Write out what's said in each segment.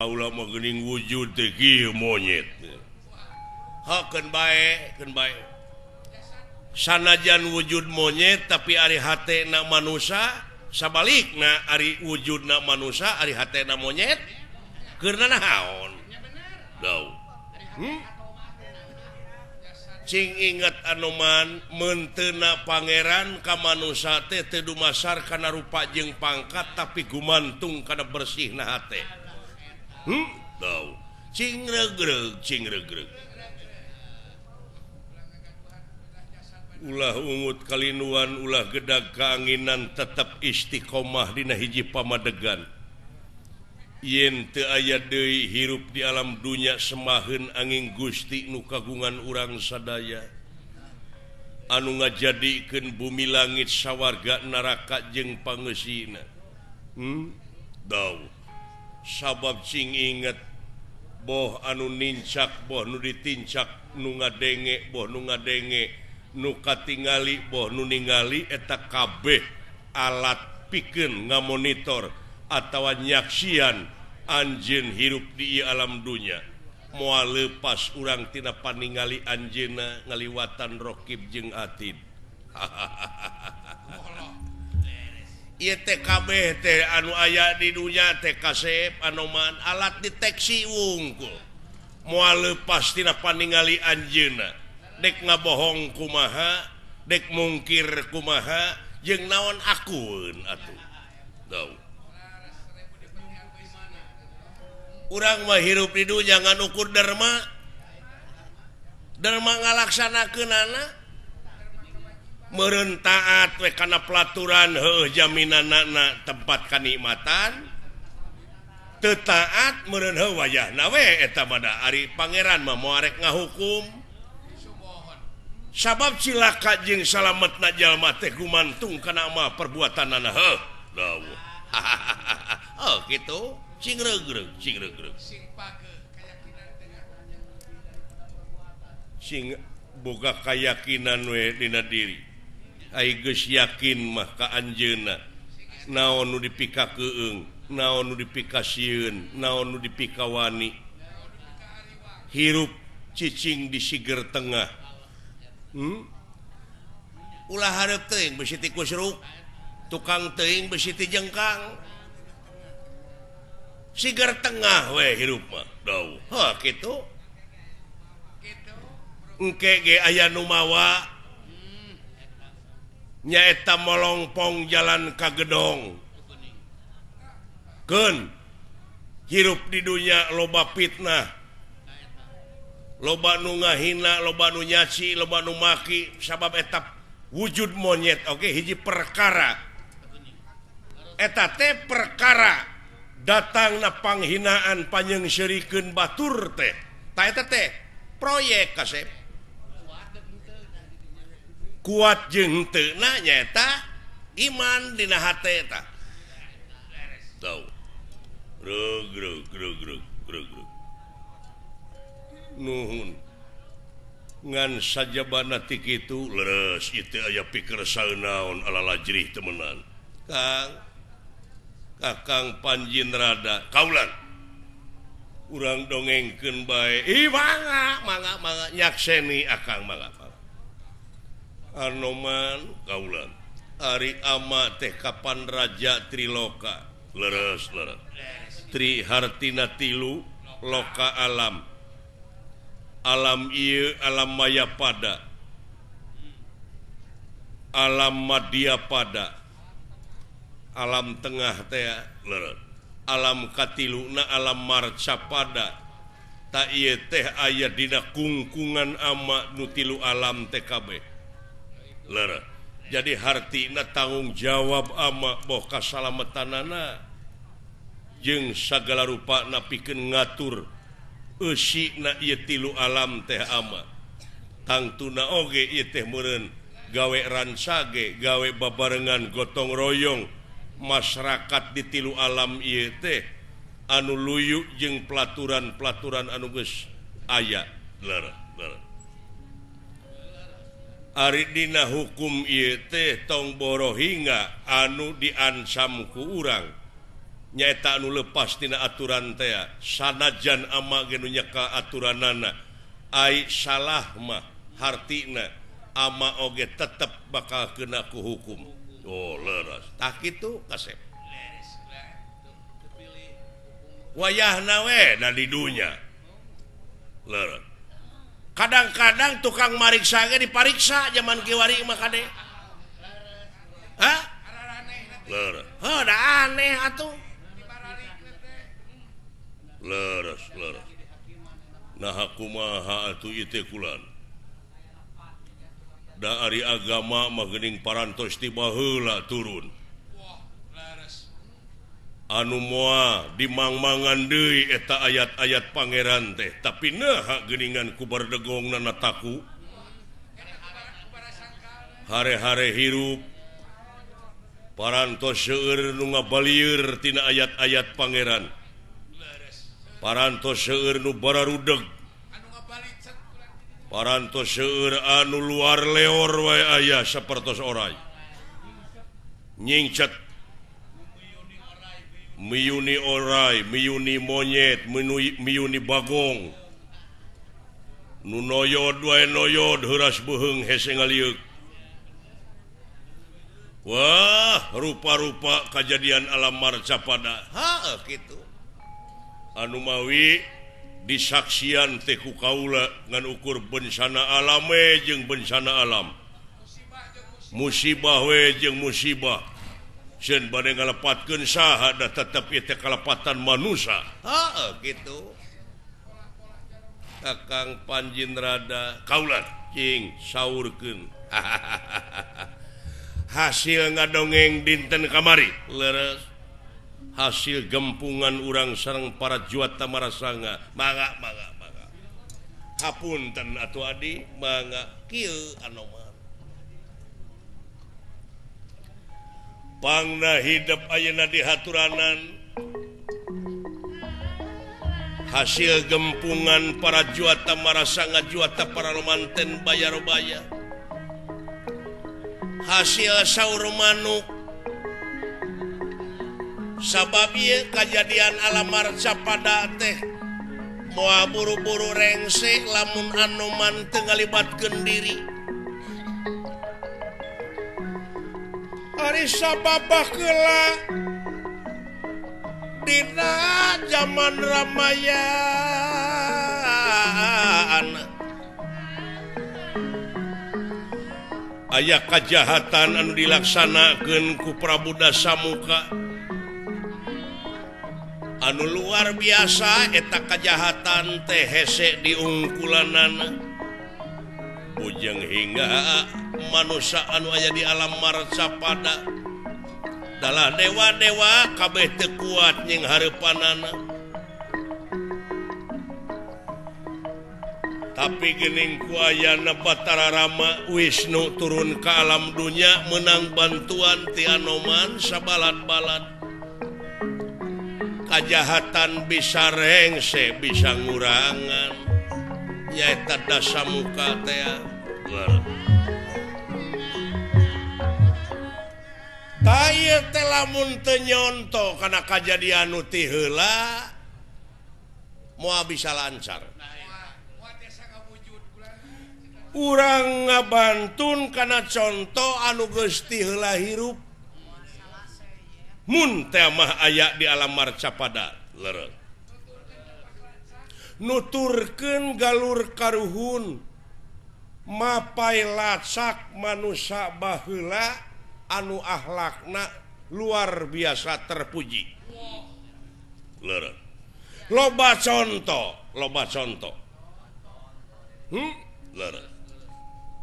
Kaula mah geuning wujud teh kieu monyet. Hakeun bae, keun bae. Sanajan wujud monyet tapi ari hatena manusa, sabalikna ari wujudna manusa ari hatena monyet. Keur naon? Dau. Cing inget Anoman mentena pangeran ka manusa teh teu dumasar kana rupa jeung pangkat tapi gumantung kana bersihna hate. Dau. Cing regreg, cing regreg. Ulah ungut kalinuan, ulah gedag kaanginan, tetap istiqomah dina hiji pamadegan. Yen teu aya deui hirup di alam dunya semaheun angin Gusti nu kagungan urang sadaya. Anu ngajadikeun bumi langit sawarga neraka jeung pangeusina. Dau. Sabab cing inget boh anu nincak boh nu ditincak nu ngadenge boh nu ngadenge nu katingali boh nu ningali eta kabeh alat pikeun ngamonitor atawa nyaksian anjeun hirup di alam dunya. Moal leupas urang tina paningali anjeunna ngaliwatan rokib jeung atid. Ieu teh kabeh teh anu aya di dunya teh kasep anoman alat deteksi wungkul. Moal leupas tina paningali anjeunna. Dek ngabohong kumaha, dek mungkir kumaha, jeung naon akun atuh. Dau. Urang mah hirup di dunya ngan ukur derma. Derma ngalaksanakeunana meureun taat we kana pelaturan heuh jaminanana tempat kanikmatan. Teu taat meureun heuh wayahna we eta mah da ari pangeran mah moal rek ngahukum. Sabab cilaka jeung salametna jalma teh gumantung kana mah perbuatanana heuh. Dawuh. Oh kitu cing regreg, cing regreg. Sing boga kayakinan we dina diri. Ai geus yakin mah ka anjeunna. Naon nu dipikakeung, naon nu dipikasieun, naon nu dipikawani. Hirup cicing di siger tengah. Ulah hareup teuing besi tikus ruk, tukang teuing besi ti jengkang. Siger tengah we hirup mah. Dau. Heuh kitu. Engke ge aya nu mawa nyaeta molongpong jalan ka gedong. Keun hirup di dunya loba fitnah. Loba nu ngahina, loba nu nyaci, loba nu maki sabab eta wujud monyet oke hiji perkara. Eta teh perkara datangna panghinaan panyeungseurikeun batur teh. Ta eta teh proyek kasep. Kuat jeung henteu na nyaeta iman dina hate eta. Tau. Reg reg reg reg reg. Nuhun. Ngan sajabana ti kitu leres ieu teh aya pikir saeunaon ala lajrih temenan. Kang Kakang Panjinrada kaulan. Urang dongengkeun bae. Ih mangga mangga mangga nyakseni akang mangga. Anoman kaulan. Ari ama teh kapan raja Triloka. Leres leres. Tri hartina tilu loka alam. Alam ieu alam maya pada. Alam madya pada. Alam tengah teh leres. Alam katiluna alam marca pada. Ta ieu teh aya dina kungkungan ama nu tilu alam teh kabeh. Leres. Jadi hartina tanggung jawab ama boh kasalametanana jeung sagala rupana pikeun ngatur eusina ieu tilu alam teh ama. Tangtuna oge ieu teh meureun gawe ransage, gawe babarengan gotong royong masyarakat di tilu alam ieu teh anu luyu jeung pelaturan-pelaturan anu geus aya. Leres, leres. Ari dina hukum ieu teh tong boro hingga anu diancam ku urang. Nyaeta anu lepas tina aturan teh sanajan ama ge nu nyeka aturanana ai salah mah hartina ama oge tetep bakal kena ku hukum. Oh leres tah kitu kasep wayahna we da di dunya leres. Kadang-kadang tukang mariksa ge dipariksa zaman kiwari mah kade. Hah? Leres. Heuh da aneh atuh. Leres leres. Nah kumaha atuh ieu teh kulan. Da ari agama mah geuning parantos ti baheula turun. Anu moal dimangmangan deui eta ayat-ayat pangeran teh, tapi naha geuningan ku bardegongna taku. Hare-hare hirup parantos seueur nu ngabalieur tina ayat-ayat pangeran. Parantos seueur nu bararudeg. Parantos seueur anu luar leor wae aya sapertos oray. Nyingcet miyuni oray, miyuni monyet, miyuni bagong. Nu noyod wae noyod heuras beuheung hese ngalieuk. Wah, rupa-rupa kajadian alam marcapada. Heuh kitu. Anu mawi disaksian teh ku kaula ngan ukur bencana alame jeung bencana alam. Musibah we jeung musibah. Sieun bade ngalepatkeun saha da tetep ieu teh kalepatan manusa. Heuh kitu. Kakang Panjinrada kaula cing saurkeun. Hasil ngadongeng dinten kamari leres. Hasil gempungan urang sareng para juata marasanga. Mangga mangga mangga. Hapunten atuh adi mangga kieu anoman. Pangna hidup ayeuna di haturanan. Hasil gempungan para juata marasanga juata para romanten bayarobaya. Hasil saur manuk. Sabab ieu kajadian alam marcapada teh moal buru-buru rengse lamun anoman teu ngalibatkeun diri. Ari sabab baheula dina zaman Ramayana aya kajahatan anu dilaksanakeun ku Prabu Dasamuka anu luar biasa eta kajahatan teh hese diungkulanana bujeng hingga manusia anu aya di alam marcapada dalah dewa-dewa kabeh teu kuat nying hareupanana. Tapi geuning ku ayana Batara Rama Wisnu turun ka alam dunya menang bantuan ti Anoman sabalad-balad. Kajahatan bisa rengse bisa ngurangan nyaeta Dasamuka teh. Tah ieu teh lamun teu nyonto kana kajadian nu ti heula moal bisa lancar. Urang ngabantun kana conto anu geus ti heula hirup. Mun teh mah aya di alam marcapada leres. Nuturkeun galur karuhun mapai lacak manusa baheula anu akhlakna luar biasa terpuji. Leres. Loba contoh, loba contoh. Leres.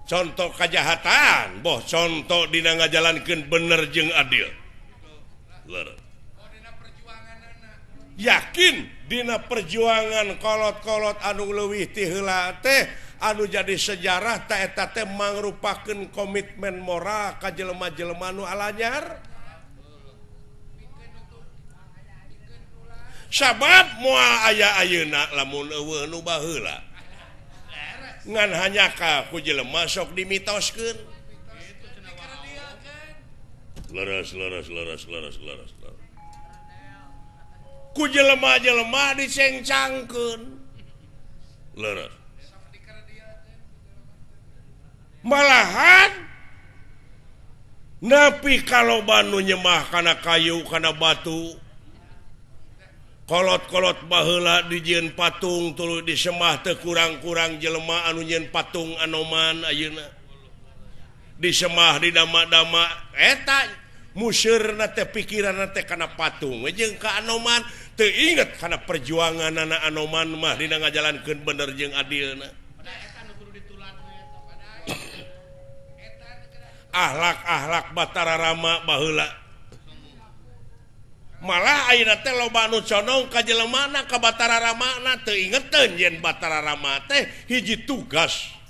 Contoh kajahatan, boh contoh dina ngajalankeun bener jeung adil. Leres. Yakin dina perjuangan kolot-kolot anu leuwih ti heula teh anu jadi sejarah ta eta teh mangrupakeun komitmen moral ka jelema-jelema nu alanyar. Sabab moal aya ayeuna lamun eueuh nu baheula. Ngan hanya ka ku jelema sok dimitoskeun. Leres leres leres leres leres. Ku jelema-jelema dicengcangkeun. Leres. Malahan napi kalau banu nyemah kana kayu kana batu kolot-kolot baheula dijieun patung tuluy disemah teu kurang-kurang jelema anu nyieun patung anoman ayeuna disemah di dama-dama eta museurna teh pikiranna teh kana patung jeung ka anoman teu inget kana perjuanganana anoman mah dina ngajalankeun bener jeung adilna. Ahlak-ahlak Batara Rama baheula malah ayeuna teh loba anu condong ka jelemana ka Batara Ramana teu ingeteun yen Batara Rama teh hiji tugas